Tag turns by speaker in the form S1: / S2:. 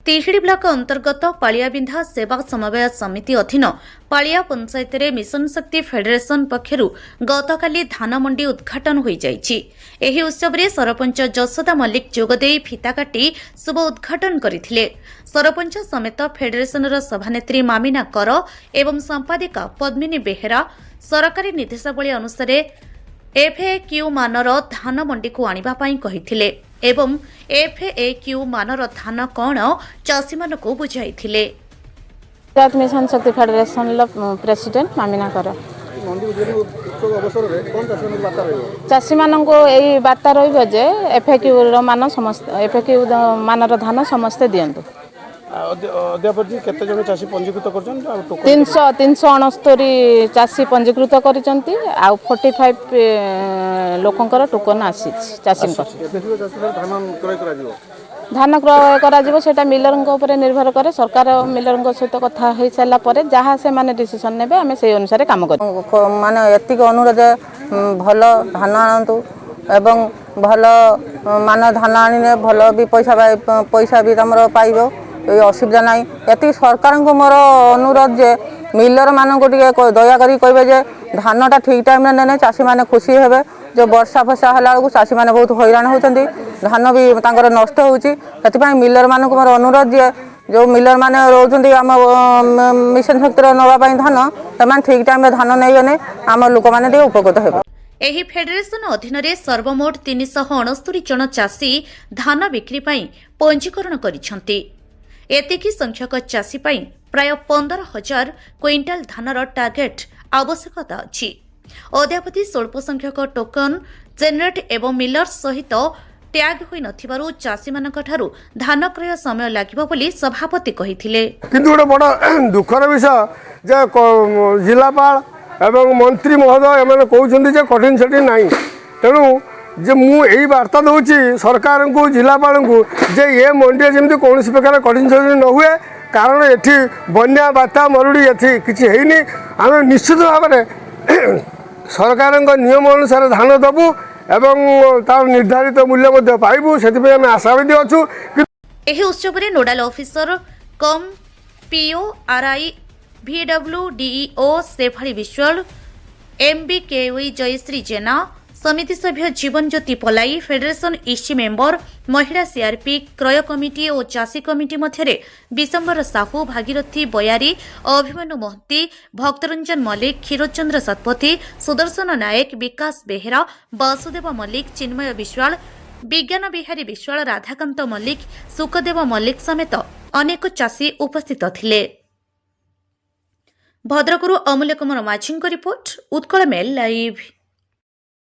S1: Tihidi block ଅନ୍ତର୍ଗତ ପାଳିଆବିନ୍ଧା ସେବା ସମବାୟ ସମିତି ଅଧୀନ ପାଳିଆ ପଞ୍ଚାୟତରେ ମିଶନ ଶକ୍ତି ଫେଡେରେସନ ପକ୍ଷରୁ ଗତକାଲି ଧାନ ମଣ୍ଡି ଉଦ୍ଘାଟନ ହୋଇଯାଇଛି। ଏହି ଉତ୍ସବରେ ସରପଞ୍ଚ ଯଶୋଦା ମଲ୍ଲିକ ଯୋଗଦେଇ ଫିତା କାଟି ଶୁଭ ଉଦ୍ଘାଟନ କରିଥିଲେ। ସରପଞ୍ଚ ସମେତ ଫେଡେରେସନର ସଭାନେତ୍ରୀ ମାମିନା କର ଏବଂ ସମ୍ପାଦିକା ପଦ୍ମିନୀ ବେହେରା ସରକାରୀ ନିର୍ଦ୍ଦେଶାବଳୀ ଅନୁସାରେ ଏଫ୍ଏକ୍ୟୁ ମାନର ଧାନ ମଣ୍ଡିକୁ ଆଣିବା ପାଇଁ କହିଥିଲେ ଏବଂ ଏଫ୍ଏକ୍ୟୁ ମାନର ଧାନ କ'ଣ, ଚାଷୀମାନଙ୍କୁ ବୁଝାଇଥିଲେ।
S2: ପଞ୍ଚାୟତ ମିଶନ ଶକ୍ତି ଫେଡେରେସନର ପ୍ରେସିଡେଣ୍ଟ ମାମିନା କର।
S3: ମଣ୍ଡି ଉଦ୍ଘାଟନ ଉତ୍ସବ ଅବସରରେ କ'ଣ ଚାଷୀମାନଙ୍କୁ ବାର୍ତ୍ତା ରହିବ?
S2: ଚାଷୀମାନଙ୍କୁ ଏଇ ବାର୍ତ୍ତା ରହିବ ଯେ ଏଫ୍ଏକ୍ୟୁର ମାନ ସମସ୍ତେ, ଏଫ୍ଏକ୍ୟୁ ମାନର ଧାନ ସମସ୍ତେ ଦିଅନ୍ତୁ।
S3: ଅଦ୍ୟାବଧି କେତେ ଜଣ ଚାଷୀ ପଞ୍ଜୀକୃତ କରିଛନ୍ତି ଆଉ ଟୋକନ?
S2: 369 ଚାଷୀ ପଞ୍ଜୀକୃତ କରିଛନ୍ତି ଆଉ 45 ଲୋକଙ୍କର ଟୋକନ ଆସିଛି ଚାଷୀଙ୍କର।
S3: କେତେ ଶୀଘ୍ର ଚାଷୀଙ୍କର ଧାନ କ୍ରୟ କରାଯିବ?
S2: ଧାନ କ୍ରୟ କରାଯିବ, ସେଇଟା ମିଲରଙ୍କ ଉପରେ ନିର୍ଭର କରେ। ସରକାର ମିଲରଙ୍କ ସହିତ କଥା ହେଇସାରିଲା ପରେ ଯାହା ସେମାନେ ଡିସିସନ୍ ନେବେ, ଆମେ ସେଇ ଅନୁସାରେ କାମ କରିବୁ।
S4: ମାନେ ଏତିକି ଅନୁରୋଧ, ଭଲ ଧାନ ଆଣନ୍ତୁ ଏବଂ ଭଲ ମାନ ଧାନ ଆଣିଲେ ଭଲ ବି ପଇସା ପଇସା ବି ତମର ପାଇବ, ଏଇ ଅସୁବିଧା ନାହିଁ। ଏତିକି ସରକାରଙ୍କୁ ମୋର ଅନୁରୋଧ ଯେ ମିଲରମାନଙ୍କୁ ଟିକେ ଦୟାକରି କହିବେ ଯେ ଧାନଟା ଠିକ୍ ଟାଇମ୍ରେ ନେଲେ ଚାଷୀମାନେ ଖୁସି ହେବେ। ଯେଉଁ ବର୍ଷା ଫର୍ଷା ହେଲା ବେଳକୁ ଚାଷୀମାନେ ବହୁତ ହଇରାଣ ହେଉଛନ୍ତି, ଧାନ ବି ତାଙ୍କର ନଷ୍ଟ ହେଉଛି। ସେଥିପାଇଁ ମିଲରମାନଙ୍କୁ ମୋର ଅନୁରୋଧ ଯେ ଯେଉଁ ମିଲରମାନେ ରହୁଛନ୍ତି ଆମ ମିଶନ ଶକ୍ତିର ନେବା ପାଇଁ ଧାନ, ସେମାନେ ଠିକ୍ ଟାଇମ୍ରେ ଧାନ ନେଇଗଲେ ଆମ ଲୋକମାନେ ଟିକେ ଉପକୃତ ହେବେ।
S1: ଏହି ଫେଡେରେସନ ଅଧୀନରେ ସର୍ବମୋଟ 369 ଜଣ ଚାଷୀ ଧାନ ବିକ୍ରି ପାଇଁ ପଞ୍ଜୀକରଣ କରିଛନ୍ତି। ଏତିକି ସଂଖ୍ୟକ ଚାଷୀ ପାଇଁ ପ୍ରାୟ 15,000 କ୍ୱିଣ୍ଟାଲ ଧାନର ଟାର୍ଗେଟ୍ ଆବଶ୍ୟକତା ଅଛି। ଅଦ୍ୟାବଧି ସ୍ୱଳ୍ପ ସଂଖ୍ୟକ ଟୋକନ ଜେନେରେଟ୍ ଏବଂ ମିଲର୍ସ ସହିତ ଟ୍ୟାଗ୍ ହୋଇନଥିବାରୁ ଚାଷୀମାନଙ୍କଠାରୁ ଧାନ କ୍ରୟ ସମୟ ଲାଗିବ ବୋଲି ସଭାପତି କହିଥିଲେ।
S5: କିନ୍ତୁ ଗୋଟେ ବଡ଼ ଦୁଃଖର ବିଷୟ ଯେ ଜିଲ୍ଲାପାଳ ଏବଂ ମନ୍ତ୍ରୀ ମହୋଦୟ ଏମାନେ କହୁଛନ୍ତି ଯେ କଠିନ ସେଠି ନାହିଁ। ତେଣୁ ଯେ ମୁଁ ଏଇ ବାର୍ତ୍ତା ଦେଉଛି ସରକାରଙ୍କୁ, ଜିଲ୍ଲାପାଳଙ୍କୁ ଯେ ଏ ମଣ୍ଡିରେ ଯେମିତି କୌଣସି ପ୍ରକାର କଠିନ ସେଠି ନ ହୁଏ। କାରଣ ଏଠି ବନ୍ୟା, ବାତ୍ୟା, ମରୁଡ଼ି ଏଠି କିଛି ହେଇନି। ଆମେ ନିଶ୍ଚିତ ଭାବରେ ସରକାରଙ୍କ ନିୟମ ଅନୁସାରେ ଧାନ ଦେବୁ ଏବଂ ତାର ନିର୍ଦ୍ଧାରିତ ମୂଲ୍ୟ ମଧ୍ୟ ପାଇବୁ। ସେଥିପାଇଁ ଆମେ ଆଶାବାଦୀ ଅଛୁ।
S1: ଏହି ଉତ୍ସବରେ ନୋଡାଲ ଅଫିସର କମ୍ ପିଓ ଆର୍ଆଇ ଭିଡବ୍ଲ୍ୟୁ ଡିଇଓ ଶେଫାଳି ବିଶ୍ୱାଳ, ଏମ୍ବିକେୱି ଜୟଶ୍ରୀ ଜେନା, ସମିତି ସଭ୍ୟ ଜୀବନଜ୍ୟୋତି ପଲାଇ, ଫେଡେରେସନ ଇସି ମେମ୍ବର, ମହିଳା ସିଆର୍ପି, କ୍ରୟ କମିଟି ଓ ଚାଷୀ କମିଟି ମଧ୍ୟରେ ବିଶମ୍ବର ସାହୁ, ଭାଗୀରଥୀ ବୟାରୀ, ଅଭିମନ୍ୟୁ ମହାନ୍ତି, ଭକ୍ତରଞ୍ଜନ ମଲ୍ଲିକ, କ୍ଷୀରୋଚନ୍ଦ୍ର ଶତପଥୀ, ସୁଦର୍ଶନ ନାୟକ, ବିକାଶ ବେହେରା, ବାସୁଦେବ ମଲ୍ଲିକ, ଚିନ୍ମୟ ବିଶ୍ୱାଳ, ବିଜ୍ଞାନ ବିହାରୀ ବିଶ୍ୱାଳ, ରାଧାକାନ୍ତ ମଲ୍ଲିକ, ସୁଖଦେବ ମଲ୍ଲିକ ସମେତ ଅନେକ ଚାଷୀ ଉପସ୍ଥିତ ଥିଲେ। ଭଦ୍ରକରୁ ଅମୂଲ୍ୟ କୁମାର ମାଝୀଙ୍କ ରିପୋର୍ଟ, ଉତ୍କଳ ମେଲ୍ ଲାଇଭ୍।